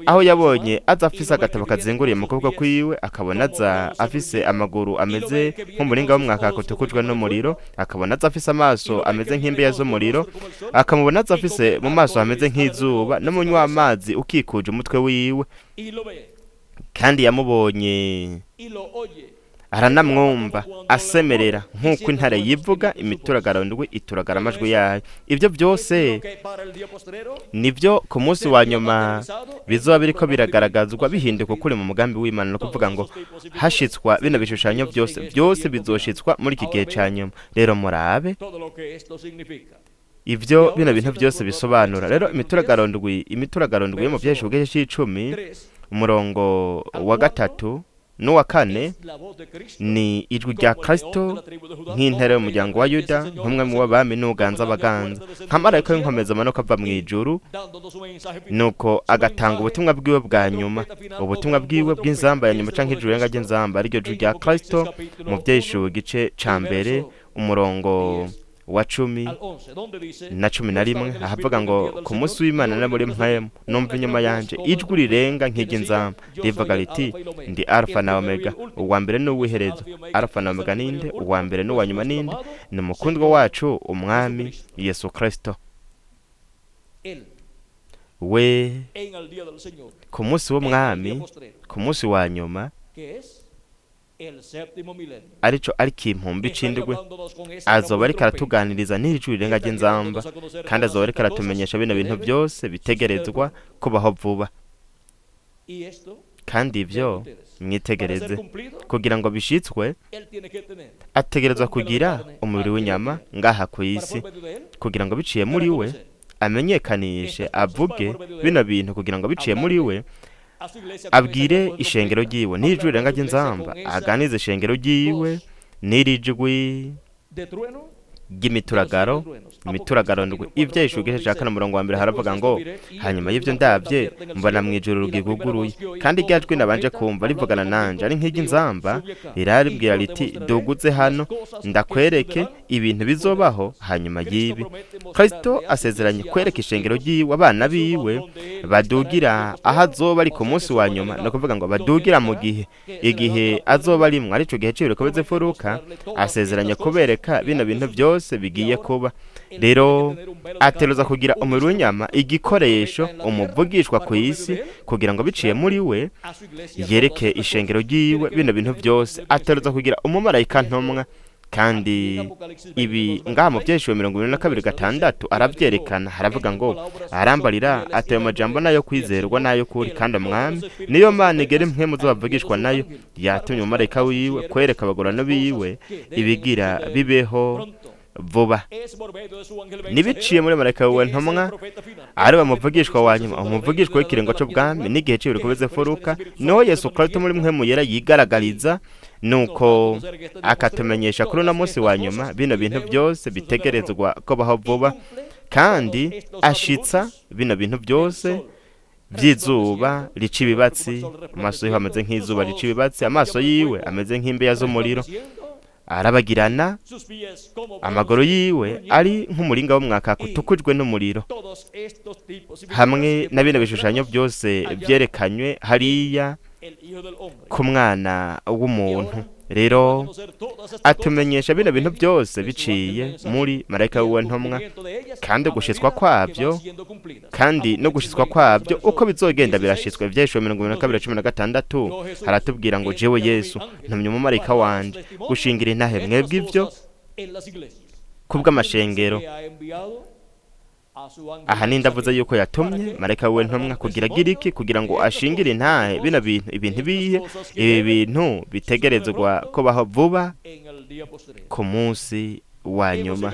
aho yabonye aza afise agatabo kazinguriye mu kuboko kwiwe, akabona aza afise amaguru ameze nk'umuringa w'umwaka utukujwe n'umuriro, akabona aza afise amaso ameze nk'imbeya z'umuriro, akamubona aza afise mu maso hameze nk'izuba n'umunywa w'amazi ukikuje umutwe wiwe. Kandi yamubonye aranamwumva asemerera nk'uko intare yivuga, imituragaro ndwi ituragara amajwi yayo. Ibyo byose nibyo ku munsi wa nyuma bizoba biriko biragaragazwa bihinduka ukuri mu mugambi w'Imana. No kuvuga ngo hashitswa bino bishushanyo byose, byose bizoshitswa muri iki gihe ca nyuma. Rero murabe ivyo bino bintu byose bisobanura. Rero imituragaro ndwi yo mu vyeshu bw'ejo c'icumi umurongo wa 3 n'uwa 4 ni ijwi rya Kristo nk'intare y'umuryango wa Yuda, nk'umwe mu b'abami n'uganza abaganza, nka marayika w'inkomezi amanuka ava mu ijuru, nuko agatanga ubutumwa bwiwe bwa nyuma, ubutumwa bwiwe bw'inzamba ya nyuma canke ijuru renga ry'inzamba, ariryo jwi rya Kristo mu vyeshu igice ca mbere umurongo wa 10 na 11, ahavuga ngo ku munsi w'Imana na muri mpwemu numva inyuma yanje ijwi rirenga nk'iry'inzamba rivuga riti ndi Alfa na Omega, uwa mbere n'uw'iherezo. Alfa na Omega ninde? Uwa mbere n'uwa nyuma ninde? Ni umukundwa wacu umwami Yesu Kristo. We ku munsi w'umwami, ku munsi wa nyuma, arico ariko impumbi c'indwi, azoba ariko aratuganiriza n'ijwi rirenga ry'inzamba, kandi azoba ariko aratumenyesha bino bintu byose bitegerezwa kubaho vuba. Kandi ivyo mwitegereze, kugira ngo bishitswe ategerezwa kugira umubiri w'inyama ngaha ku isi, kugira ngo biciye muri we amenyekanishe, avuge bino bintu, kugira ngo biciye muri we abwire ishengero ryiwe n'ijwi rirenga ry'inzamba, aganize ishengero ryiwe n'iri jwi ry'imituragaro, imituragaro ndwi. Ivyeshu igice ca 4 umurongo wa mbere haravuga ngo hanyuma y'ivyo ndavye mbona mu ijuru rwiguguruye, kandi rya jwi nabanje kumva rivugana nanje ari nk'iry'inzamba, riraribwira riti duguze hano ndakwereke ibintu bizobaho hanyuma y'ibi. Kristo asezeranye kwereka ishengero ryiwe abana biwe badugira aho azoba ari ku munsi wa nyuma, no kuvuga ngo badugira mu gihe igihe azoba arimwo, arico gihe c'ibiriko bizifuruka. Asezeranye kubereka bino bintu byose bigiye kuba. Rero ateruza kugira umubiri w'inyama, igikoresho umuvugishwa ku isi, kugira ngo biciye muri we yereke ishengero ryiwe bino bintu byose. Ateruza kugira umumarayika ntumwa, kandi ibi ngaha mu vyeshuwe 22:6 aravyerekana. Haravuga ngo arambarira ateye amajambo nayo kwizerwa nayo kuri, kandi umwami niyo Mana igera impwemu z'abavugishwa nayo yatumye umumarayika wiwe kwereka abagorano biwe ibigira bibeho vuba. Nibiciye muri marayika wiwe ntumwa, ari bamuvugishwa wa nyuma, umuvugishwa w'ikirengo c'ubwami n'igihe c'ibiriko bizefuruka, niho Yesu Kristo muri mpwemu yera yigaragariza, nuko akatumenyesha kuri uno munsi wa nyuma bino bintu byose bitegerezwa kubaho vuba, kandi ashitsa bino bintu byose by'izuba rica ibibatsi. Amaso yiwe ameze nk'izuba rica ibibatsi, amaso yiwe ameze nk'imbeya z'umuriro, arabagirana, amaguru yiwe ari nk'umuringa w'umwaka utukujwe n'umuriro, hamwe na bino bishushanyo byose byerekanywe hariya ku mwana w'umuntu. Rero atumenyesha bino bintu byose biciye muri marayika wiwe ntumwa, kandi gushitswa kwabyo, kandi no gushitswa kwabyo uko bizogenda birashitswa. Ivyahishwe 22:16 haratubwira ngo: "Jewe Yesu ntumye umumarayika wanje gushingira intahe mwebwe ivyo kubw'amashengero." Aha ni ndavuze yuko yatumye marayika wiwe ntumwa kugira agira iki? Kugira ngo ashingire intahe bino bintu. Ibintu bihe? Ibi bintu bitegerezwa kubaho vuba ku munsi wa nyuma.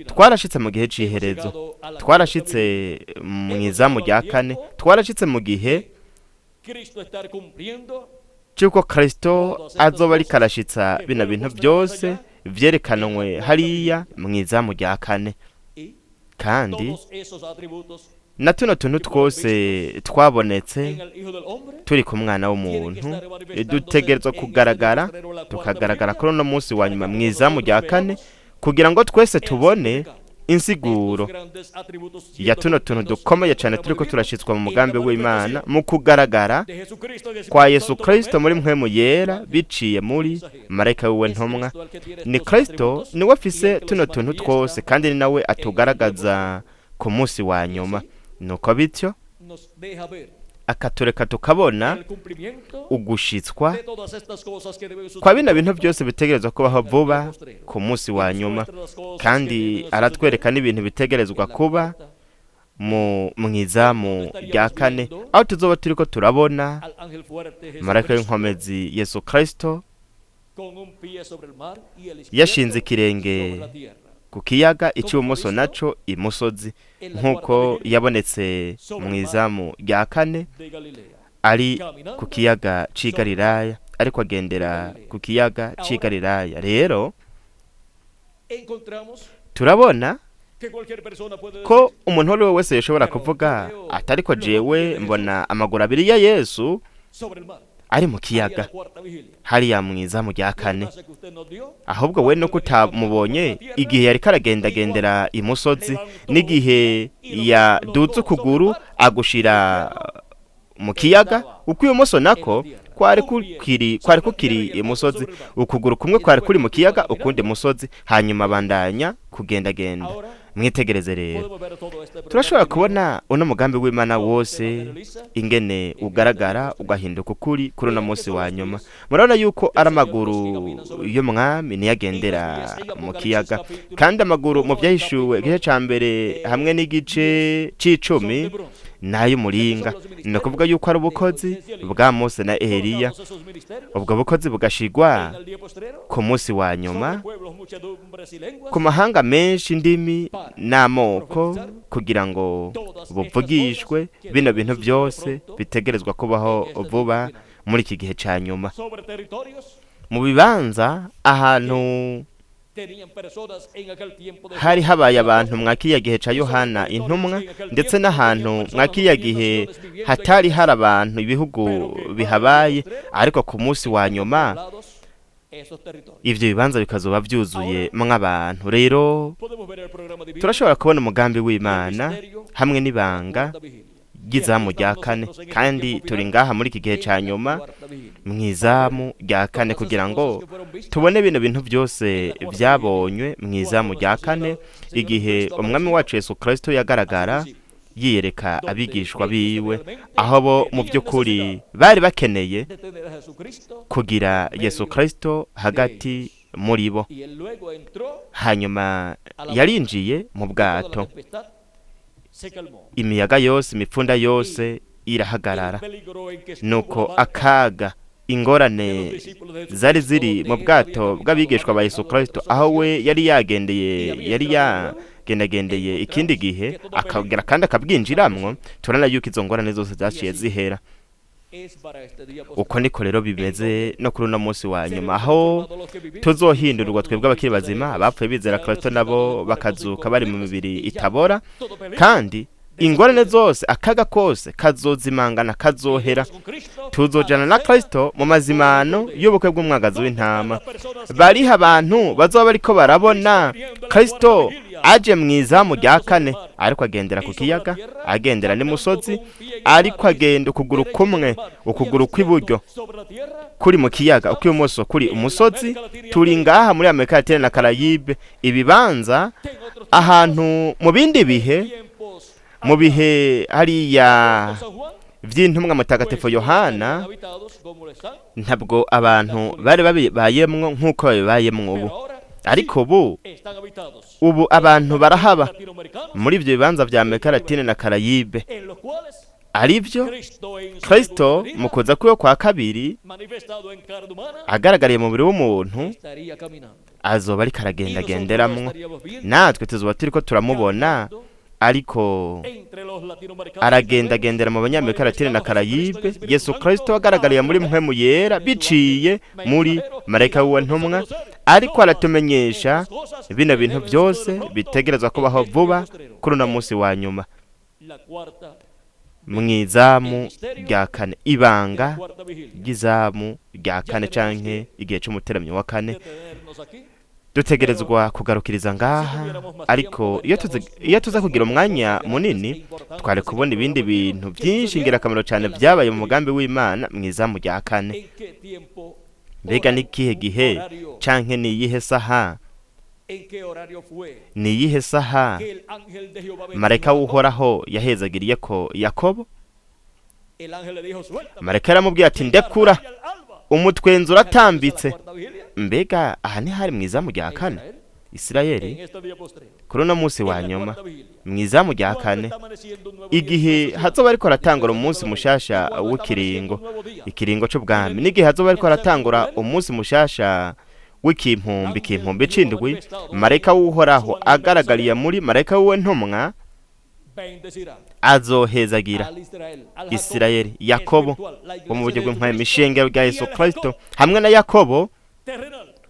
Twarashitse mu gihe c'iherezo, twarashitse mu izamu rya kane, twarashitse mu gihe cy'uko Kristo azoba ariko arashitsa bino bintu byose vyerekanwe hariya mu izamu rya kane. Kandi na tuno tuntu twose twabonetse turi ku mwana w'umuntu dutegerezwa kugaragara, tukagaragara kuri uno munsi wa nyuma mu izamu rya kane, kugira ngo twese tubone insiguro ya tuno tuntu dukomeye cyane turiko turashitswa mu mugambi w'Imana mu kugaragara kwa Yesu Kristo muri mpwemu yera biciye muri marayika wiwe ntumwa. Ni Kristo niwe afise tuno tuntu twose, kandi ni nawe atugaragaza ku munsi wa nyuma. Nuko bityo akatureka tukabona ugushitswa kwa bino bintu byose bitegerezwa kubaho vuba ku munsi wa nyuma, kandi aratwereka n'ibintu bitegerezwa kuba mu izamu rya kane, aho tuzoba turiko turabona marayika w'inkomezi Yesu Kristo yashinze ikirenge ku kiyaga, icy'ibumoso naco imusozi, nk'uko yabonetse mu izamu rya kane ari ku kiyaga c'i Galilaya, ariko agendera ku kiyaga c'i Galilaya. Rero turabona ko umuntu uwo ari we wese yashobora kuvuga ati: "Ariko jewe mbona amaguru abiri ya Yesu ari mu kiyaga hariya mu izamu rya kane. Ahubwo we nuko utamubonye igihe yariko aragendagendera imusozi, n'igihe yaduze ukuguru agushira mu kiyaga, uko ibumoso nako kwari kukiri imusozi. Ukuguru kumwe kwari kuri mu kiyaga, ukundi musozi, hanyuma abandanya kugendagenda." Mwitegereze rero, turashobora kubona uno mugambi w'Imana wose ingene ugaragara ugahinduka ukuri kuri uno munsi wa nyuma. Murabona yuko ari amaguru y'umwami niyo agendera mu kiyaga, kandi amaguru mu Byahishuwe igice ca mbere hamwe n'igice c'icumi n'ay'umuringa. Ni ukuvuga yuko ari ubukozi bwa Mose na Eliya, ubwo bukozi bugashigwa ku munsi wa nyuma ku mahanga menshi, indimi n'amoko, kugira ngo buvugishwe bino bintu byose bitegerezwa kubaho vuba muri iki gihe ca nyuma, mu bibanza ahantu hari habaye abantu mwa kiriya gihe ca Yohana intumwa, ndetse n'ahantu mwa kiriya gihe hatari hari abantu, ibihugu bihabaye, ariko ku munsi wa nyuma ivyo bibanza bikazoba vyuzuye mw'abantu. Rero turashobora kubona umugambi w'Imana hamwe n'ibanga ry'izamu rya kane, kandi turi ngaha muri iki gihe ca nyuma mu izamu rya kane, kugira ngo tubone bino bintu byose byabonywe mu izamu rya kane, igihe umwami wacu Yesu Kristo yagaragara yiyereka abigishwa biwe, aho bo mu by'ukuri bari bakeneye kugira Yesu Kristo hagati muri bo. Hanyuma yarinjiye mu bwato, imiyaga yose, imipfunda yose irahagarara. Nuko akaga, ingorane zari ziri mu bwato bw'abigishwa ba Yesu Kristo, aho we yari yagendeye, yari yagendagendeye ikindi gihe akagera kandi akabwinjiramwo, turabona yuko izo ngorane zose zaciye zihera. Uko niko rero bimeze no kuri uno munsi wa nyuma, aho tuzohindurwa twebwe abakiri bazima, abapfuye bizera Kristo nabo bakazuka bari mu mibiri itabora, kandi Ingorane zose, akaga kose kazozimangana, kazohera. Tuzojana na Kristo mu mazimano y'ubukwe bw'umwagazi w'intama. Bariho abantu bazoba bariko barabona Kristo aje mu izamu rya kane, ariko agendera ku kiyaga, agendera n'imusozi, ariko agenda ukuguru kumwe, ukuguru kw'iburyo kuri mu kiyaga, ukw'ibumoso kuri umusozi. Turi ngaha muri Amerika Latine na Karayibe, ibibanza ahantu mu bindi bihe, mu bihe hariya vy'intumwa mutagatifu Yohana, ntabwo abantu bari babibayemwo nk'uko babibayemwo ubu. Ariko ubu abantu barahaba muri ibyo bibanza vya Amerika Latine na Karayibe, aribyo Kristo mu kuza kwiwe kwa kabiri agaragariye mu mubiri w'umuntu azoba ariko aragendagenderamwo, natwe tuzoba turiko turamubona ariko aragendagendera mu banyamerika Latine na Karayibe. Yesu Kristo agaragariye muri mpwemu yera biciye muri marayika w'uwo ntumwa, ariko aratumenyesha bino bintu byose bitegerezwa kubaho vuba kuri uno munsi wa nyuma mu izamu rya kane, ibanga ry'izamu rya kane canke igihe c'umuteramyi wa kane. Dutegerezwa kugarukiriza ngaha, ariko iyo tuza kugira umwanya munini twari kubona ibindi bintu byinshi ingirakamaro cyane byabaye mu mugambi w'Imana mu izamu rya kane. Mbega ni ikihe gihe canke ni iyihe saha? Ni iyihe saha marayika w'Uhoraho yahezagiriye ko Yakobo? Marayika yaramubwiye ati ndekura, umutwenzi uratambitse. Mbega aha ni hari mu izamu rya kane? Isirayeli kuri uno munsi wa nyuma mu izamu rya kane, igihe hazoba ariko aratangura umunsi mushasha w'ikiringo, ikiringo c'ubwami, n'igihe hazoba ariko aratangura umunsi mushasha w'ikimpumbi, ikimpumbi c'indwi, marayika w'Uhoraho agaragariye muri marayika w'uwe ntumwa azohezagira Isirayeli, Yakobo wo mu buryo bw'impwemu, ishengero rya Yesu Kristo hamwe na Yakobo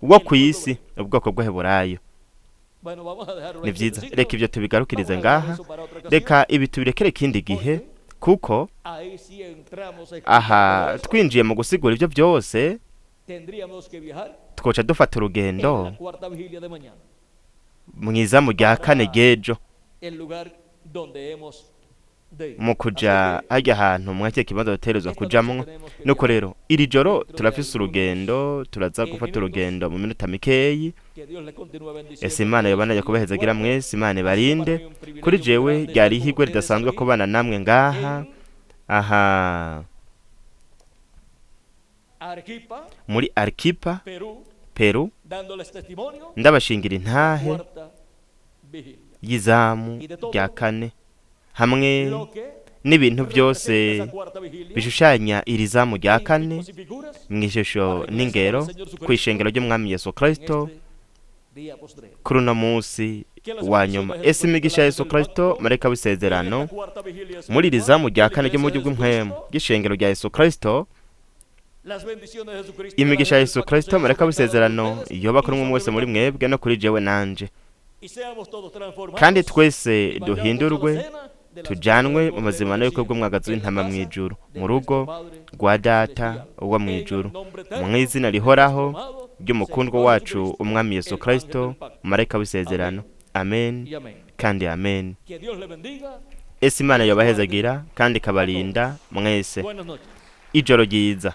wo ku isi, ubwoko bw'Aheburayo. Ni byiza, reka ibyo tubigarukirize ngaha, reka ibi tubirekere ikindi gihe, kuko aha twinjiye mu gusigura ibyo byose twoca dufata urugendo mu izamu rya kane ry'ejo mu kuja hajya ahantu mwake kibanza dutegerezwa kujamwo. Nuko rero iri joro turafise urugendo, turaza gufata urugendo mu minota mikeyi. Ese Imana yobandanya kubahezagira mwese, Imana ibarinde. Kuri jewe ryari ihigwe ridasanzwe kubana namwe ngaha aha muri Arequipa, Peru, ndabashingira intahe y'izamu rya kane hamwe n'ibintu byose bishushanya iri zamu rya kane mu ishusho n'ingero ku ishengero ry'umwami Yesu Kristo kuri uno munsi wa nyuma. Ese imigisha ya Yesu Kristo, marayika w'isezerano, muri iri zamu rya kane ryo mu buryo bw'impwemu ry'ishengero rya Yesu Kristo, imigisha ya Yesu Kristo, marayika w'isezerano, yoba kuri umwe wese muri mwebwe no kuri jewe nanje, kandi twese duhindurwe tujanwe mu mazimano y'ubukwe bw'umwagazi w'intama mu ijuru, mu rugo rwa Data wo mu ijuru, mu izina rihoraho ry'umukundwa wacu umwami Yesu Kristo, marayika w'isezerano. Amen kandi amen. Ese Imana yobahezagira kandi ikabarinda mwese. Ijoro ryiza.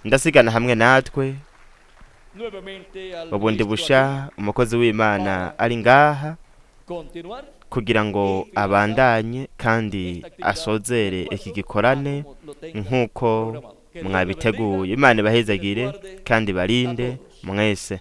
Ndasigana hamwe natwe ubundi busha umukozi w'Imana ari ngaha kugira ngo abandanye kandi asozere iki gikorane nk'uko mwabiteguye. Imana ibahezagire kandi barinde mwese.